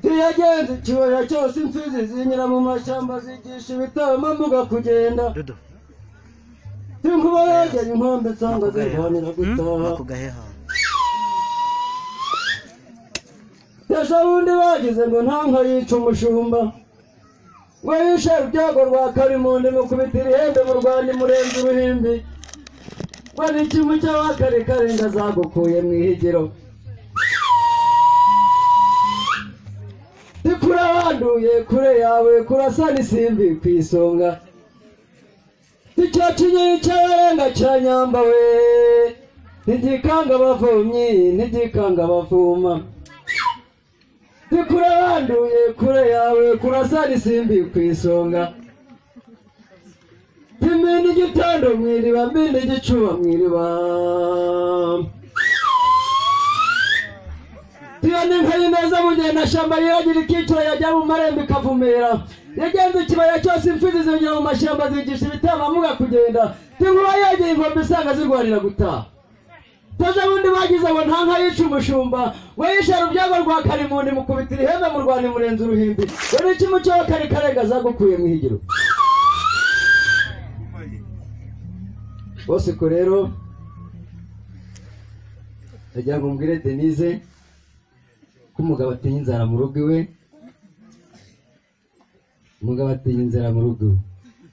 Tiyagenze ikibaya cyose imfizi zinyura mu mashyamba zigisha ibitambambuga kugenda. Inkuba yegeye inkombe nsanga zirwanira gutaha. Ejo bundi bagize ngo nta nka yica umushumba, ngo yishe ibyago rwa Karimundi mukubitira ihembe mu Rwanda imurenza uruhimbi, ngo n'ikimu cy'abakarekare zagukuye mu ihigiro. Tikura wanduye kure yawe kurasana isimbi ku isonga. Icyo kinyoni cy'abarenga cya Nyamba we, ntigikanga abavomyi ntigikanga abavuma. Tikura wanduye kure yawe kurasana isimbi ku isonga. Timena igitando mu iriba, mbina igicuba mu iriba. Tiyane inka y'ineza Mugendashamba yiragira ikiciro yajya mu marembo ikavumera. Yagenze ikibaya cyose imfizi zinyura mu mashyamba zigisha ibitambambuga kugenda. Tinkuba yegeye inkombe isanga zirwanira gutaha. Ejo bundi bagize ngo nta nka yica umushumba, we yishe rubyago rwa Karimundi mukubitira ihembe mu Rwanda imurenza uruhimbi, we n'ikimu cy'abakarekare zagukuye mu ihigiro. Bose ko rero ndagira ngo mbwire Denise ko umugabo atinya inzara mu rugo iwe, umugabo atinya inzara mu rugo iwe,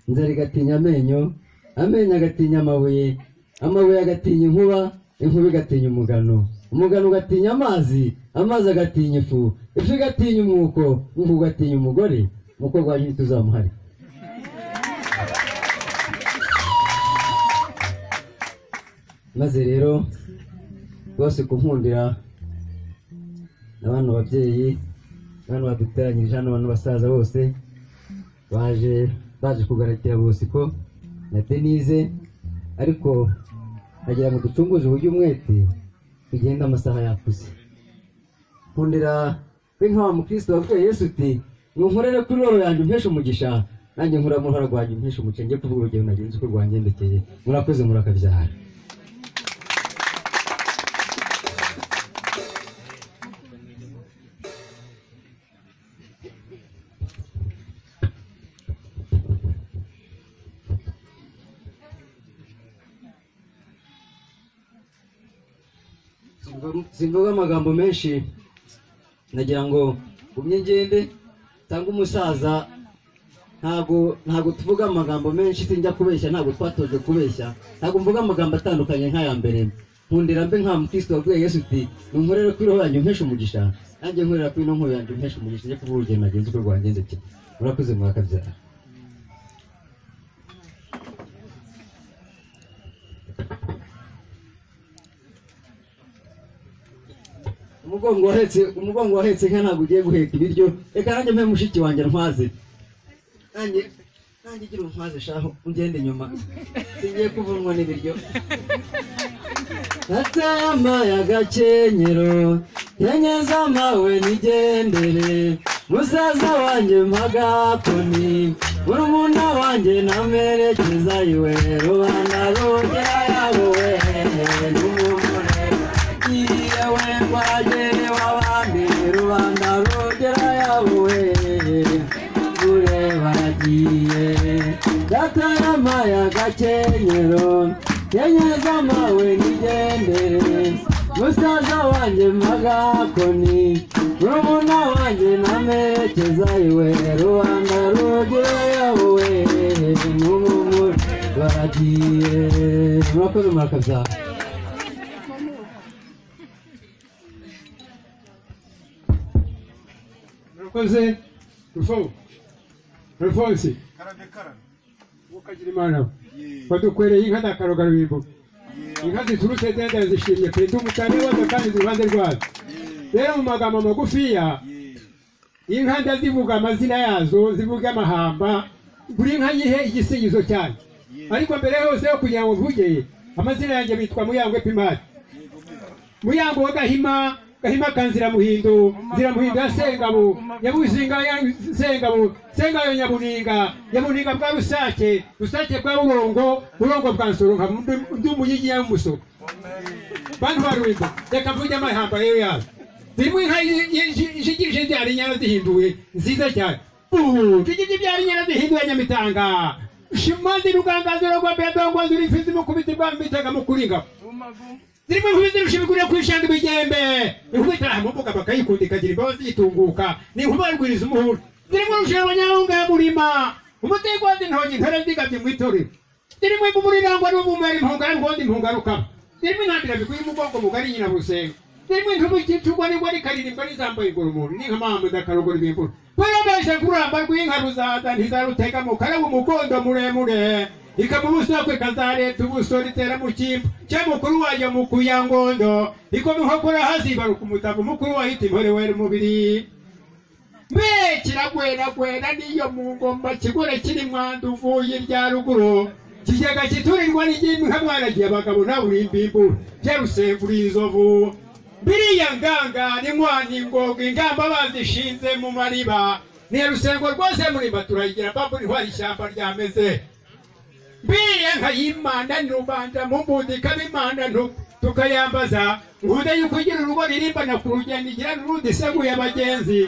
inzara igatinya amenyo, amenyo agatinya amabuye, amabuye agatinya inkuba, inkuba igatinya umugano, umugano ugatinya amazi, amazi agatinya ifu, ifu igatinya umwuko, umwuko ugatinya umugore, umukobwa wanjye tuzamuhari. Maze rero rwose kunkundira n'abantu babyeyi, n'abantu baduteranyirije hano, abantu basaza bose baje kugarakira Bosco na Denise, ariko agira ngo ducunguze uburyo umwete tugenda amasaha yakuze. Nkundira be nka mukristo wabwiye Yesu uti nkunkorere kuri roro yanjye umpeshe umugisha, nanjye nkura mu ruhara rwanjye umpeshe umugisha, ngiye kuvuga urugero nagenze uko rwangendekeye. Murakoze murakabyara. Simvuga amagambo menshi, nagira ngo umye ngende cyangwa umusaza. Ntago tuvuga amagambo menshi, sinjya kubeshya, ntago twatojwe kubeshya, ntago mvuga amagambo atandukanye nk'aya mbere. Nkundira mbe nka mukristo wabwiye Yesu uti nunkorere kuri roho yanjye umpeshe umugisha, nanjye nkorera kuri ino nkuru yanjye umpeshe umugisha, njye kuvuga urugendo nagenze uko rwangendekeye. Murakoze murakabyara. Umugongo wahetse inka ntabwo ugiye guheka ibiryo. Reka nanjye mpe mushiki wanjye ntwaze, nanjye gira untwaze shaho ungende inyuma, singiye kuvunwa n'ibiryo. Natama ya Gakenyero nkenyeza mawe nigendere, musaza wanjye mpagakoni, murumuna wanjye namerekeza iwe, rubanda rugera yabowe n'umugore yewe rwagere w'abandi, rubanda rugera yabowe gure baragiye. Gatarama ya Gakenyero nkenyeza mawe nigendere, musaza wanjye mpagakoni, murumuna wanjye namerekeza iwe, rubanda rugera yabowe n'umugore baragiye. Murakoze murakabyara. Murakoze Rufonsi ukagira Imana badukwereye inka n'akaroga rwimbo, inka ziturutse denda zishimye kuri umutane wazo kandi iruhande rwazo. Rero mu magambo magufiya, inka ndazivuga amazina yazo, zivuga amahamba, buri nka yihe igisingizo cyayo. Ariko mbere yose yo kugira ngo mvuge amazina yanjye, bitwa Muyangwe Pimari, Muyango wa Gahima, Gahima kanzira Muhindo, nzira Muhindo ya Sengabo, Nyabuzinga ya Sengabo, Sengabo Nyabuninga, Nyabuninga bwa Rusake, Rusake bwa Burongo, Burongo bwa Nsoro, nka ndi umuyigi ya Musoro. Bantu ba Rubimbo, reka mvuge amahamba rero yazo. Zirimo inka ishigirije ibyara inyana zihinduye, nziza cyane. Shigirije ibyara inyana zihinduye nyamitanga. Shimazi rugangaziro rwa mbere ndongozi uri imfizi mukubita ibwami bitega mukuringa. Zirimo inkubi zirusha ibiguriro kwishanga ibigembe. Inkuba itaha mu mbuga bakayikunda ikagira imbabazi zitunguka. Ni inkuba rwiriza umuhuro. Zirimo rushira abanyahunga ya murima. Umutego wazintonye intore zigabye mu itorero. Zirimo imvubu rirangwa n'ubumera impunga y'urwondo impunga rukaba. Zirimo intambira bikuye umugongo mugari nyina busenga. Zirimo intubu ikicugwa n'ingwa rikaririmba n'izambaye ingoromoro. Ni nka mama ndakarogora ibimbura. Barabasha kuramba rw'inka ruzaza ntizarutega mu karabo umugondo muremure. Ikamubusa kwe kazareta ubusore itera mu kimbo. Cya mukuru wayo mu kuyangondo. Ikoma inkokora hasi ibaruka umutavu mukuru wahita impore wera umubiri. Mbe kiragweragwera niyo mu ngoma kigore kiri mwandu uvuye irya ruguru. Kiyaga kiturirwa n'igimwe mwaragiye abagabo nawe uri imbimbura. Byarusenguriye inzovu. Biriya nganga n'inkwani ingoga ingamba bazishinze mu mariba. Ni rusengo rwose murimba turayigira mbambura intwari ishyamba ryameze. Biriya nka y'Imana ni rubanda mu mbundika b'Imana tukayambaza. Nkunda yuko igira urugo ririmbana ku rugendo igira n'urundi iseguye abagenzi.